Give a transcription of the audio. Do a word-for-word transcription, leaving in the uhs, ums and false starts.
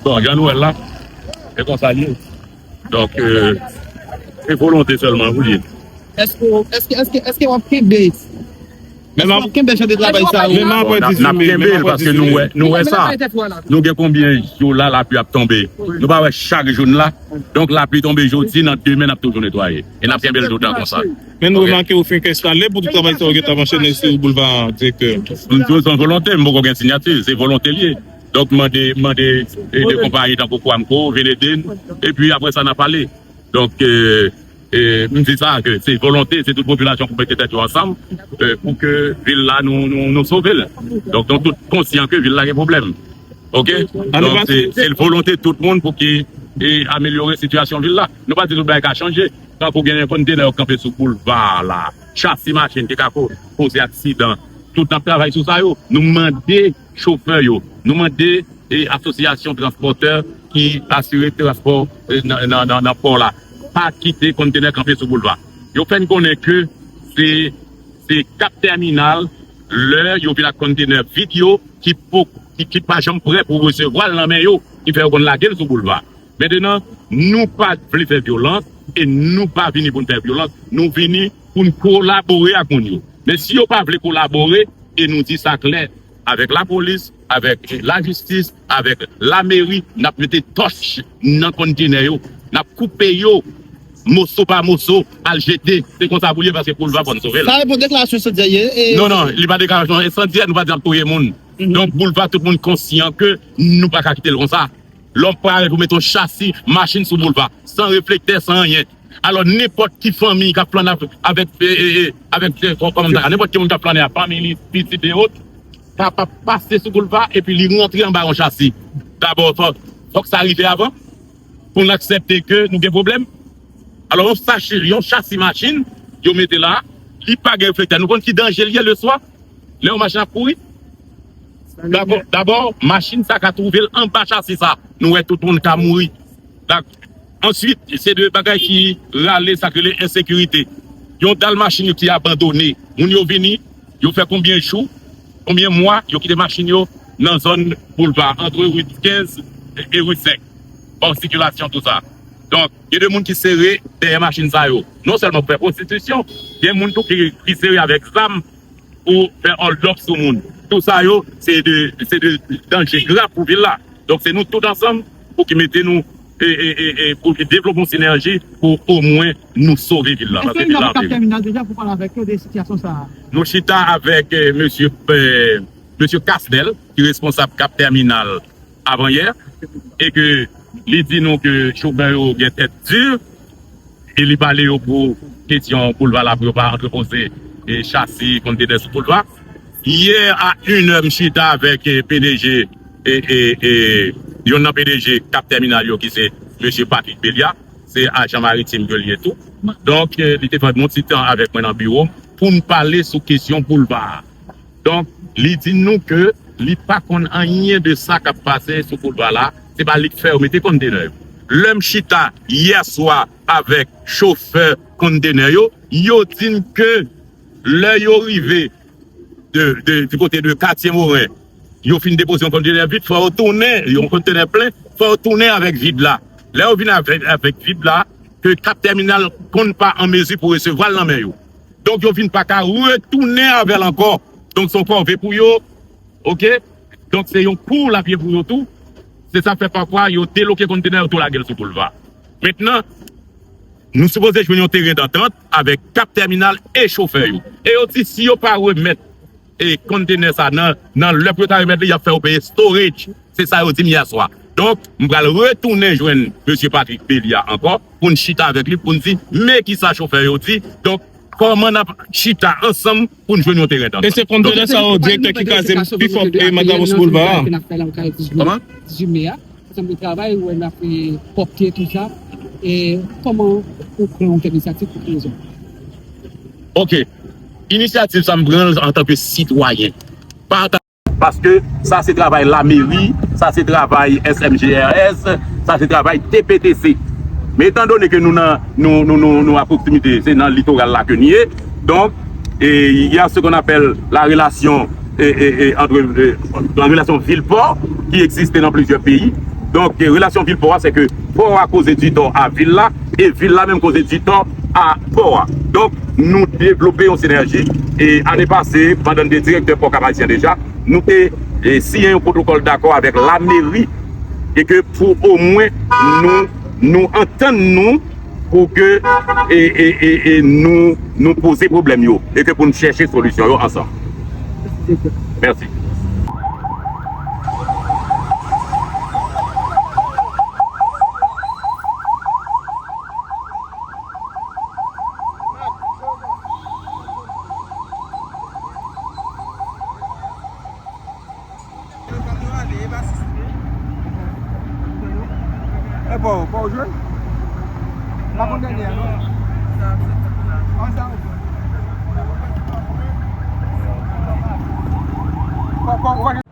Bon, jan nou wè l la, e konsa l ye. Donk, euh, se volonte sèlman pou l ye. Èske, èske, èske, èske w ap kenbe? Men m ap kenbe jan de travay sa yo. Men m ap N ap kenbe l paske nou wè, nou wè sa. Nou gen konbyen jou la lapli ap tonbe? Nou pa wè chak jou n la. Donk lapli tonbe jodi, nan demen n ap toujou netwaye. E n ap kenbe l toutan konsa. Men nou remake ou fenk enstale pou tout travay sa yo gentan mache sou boulva a, direktè. M di w se yon volonte, m poko gen siyati, se volonte l ye. Donk mande, mande e de konpayi tankou Kwamco vin ede n, epi apre sa n a pale. Donk, euh, euh, m di sa ke se volonte, se tout popilasyon pou mete tèt yo ansanm, euh, pou ke vil la nou, nou, nou sove l. Donk nou tout konsyan ke vil la gen pwoblèm. Oke? Donk se, se volonte tout moun pou ki e, amelyore sitiyasyon vil la. Nou pa di tout bagay ka chanje. Tankou gen kontenè yo kanpe sou boulva la, chasi machin ki ka ko-, koze aksidan. Tout n ap travay sou sa yo. Nou mande chofè yo, nou mande e asosyasyon transpòtè ki asire transpò e nan, nan, nan, nan pò la, pa kite kontenè kanpe sou boulva. Yo fè n konnen ke se, se Cap Terminal, lè yo vin ak kontenè vid yo, ki po-, ki, ki pa janm prè pou resevwa l nan men yo, ki fè yo konn lage l sou boulva. Mentenan, nou pa vle fè vyolans e nou pa vini pou n fè vyolans. Nou vini pou n kolabore ak moun yo. Men si yo pa vle kolabore, e nou di sa klè, avèk lapolis, avèk lajistis, avèk lameri, n ap mete tòch nan kontenè yo. N ap koupe yo moso pa moso, al jete. Se konsa pou l ye paske boulva fò n sove l. Sa reponn deklarasyon Sandyè ye. Non, non, li pa deklarasyon. E Sandyè, nou pa di n ap touye moun. Donk, boulva, tout moun konsyan ke nou pa ka kite l konsa. Lè w pare pou mete yon chasi machin sou boulva, san reflektè, san anyen. Alò, nenpòt ki fanmi k ap flannen avèk, avèk, e, e, e, avèk, e, kò-, kòman m ta ka, nenpòt ki moun k ap flannen ak fanmi li, pitit e ot, kapab pase sou boulva epi li rantre anba yon chasi. Dabò, fò, fòk sa rive avan pou n aksepte ke nou gen pwoblèm. Alò, yon chasi, yon chasi machin, yo mete la, li pa gen reflektè. Nou konn ki danje l ye leswa? Lè yon machin ap kouri, dabò, dabò, machin sa ka twouve l anba chasi sa. Nou wè tout moun ka mouri. Dak-, answit, se de bagay ki rale sa k rele ensekirite. Yon dal machin ki abandone. Moun yo vini, yo fè konbyen jou, konbyen mwa, yo kite machin yo nan zòn boulva, antre ri kenz e ri senk. Bon, sikilasyon, tou sa. Donk, gen de moun ki sere dèyè machin sa yo. Non sèlman pou fè pwostitisyon, gen moun tou ki, ki sere avèk zam, pou fè hold up sou moun. Tou sa yo, se de, se de danje grav pou vil la. Donk, se nou tout ansanm pou ki mete nou, e, e, e, e, pou ki devlope yon sinèji pou omwen nou sove vil la. Èske nou chita avèk Cap Terminal deja pou pale avèk yo de sitiyasyon sa a? Nou chita avèk, e, mesye, e, mesye Casnel, ki responsab Cap Terminal avanyè, e ke li di nou ke chofè yo gen tèt di, e li pale yo pou kesyon boulva la, pou yo pa antrepoze e chasi kontenè sou boulva. Yè a inè, m chita avèk, e, P D G, e, e, e, youn nan P D G Cap Terminal yo, ki se mesye Patrick Belia, se ajan maritim ke l ye tou. Donk, e, li te fè yon ti tan avèk mwen nan biwo m pou n pale sou kesyon boulva a. Donk, li di nou ke li pa konn anyen de sa k ap pase sou boulva la, se pa li k fè yo mete kontenè yo. Lè m chita yè swa avèk chofè kontenè yo, yo di n ke lè yo rive de, de, di kote de Katye Moren, yo fin depoze yon kontenè vid, fò yo tounen, yon kontenè plen, fò yo tounen avèk vid la. Lè yo vin avèk, avèk vid la, ke Cap Terminal konn pa an mezi pou resevwa l nan men yo. Donk, yo vin pa ka retounen avè l ankò. Donk, se yon kòve pou yo. Oke? Donk, se yon kou l ap ye pou yo tou. Se sa k fè pafwa yo deloke kontenè yo tou lage l sou boulva. Mentnan, nou sipoze jwenn yon teren dantant avèk Cap Terminal e chofè yo. E yo di si yo pa remèt e kontenè sa nan, nan lè pou yo ta remèt li, y ap fè yo peye storage. Se sa yo di m yè swa. Donk, m pral retounen jwenn mesye Patrick Belia ankò pou n chita avèk li, pou n di men kisa chofè yo di. Donk, kòman n ap chita ansanm pou n jwenn yon teren dantant. E se kontenè sa yo, direktè, ki kraze pifò e madrabo sou boulva a? Kòman? Ansanm de travay, ou wè n ap, e, pwòpte tou sa. E kòman ou pran yon tèl inisyativ pou ki rezon? Oke. Inisyativ sa m pran l antanke sitwayen. Pa antan-, paske sa se travay lameri, sa se travay S M G R S, sa se travay T P T C. Men etan done ke nou nan, nou, nou, nou, nou a pwoksimite, se nan litoral la ke n ye. Donk, e, il y a ce qu'on appelle la relation, e, e, e, entre, e, la relation ville-port qui existe dans plusieurs pays. Donk, e, relasyon vil pò a, se ke pò a koze di tò a vil la, e vil la menm koze di tò a pò a. Donk, nou devlope yon sinèji. E ane pase, pandan n te direktè pò Kap Ayisyen deja, nou te, e, siyen yon pwotokòl dakò avèk lameri, e ke pou omwen nou, nou antann nou pou ke, e, e, e, e nou, nou poze pwoblèm yo, e ke pou n chèche solisyon yo ansanm. Mèsi. E pa w, pa w jwenn? M pa konn dènye a, non. An sa, ou jwenn. Pa, pa, ou pa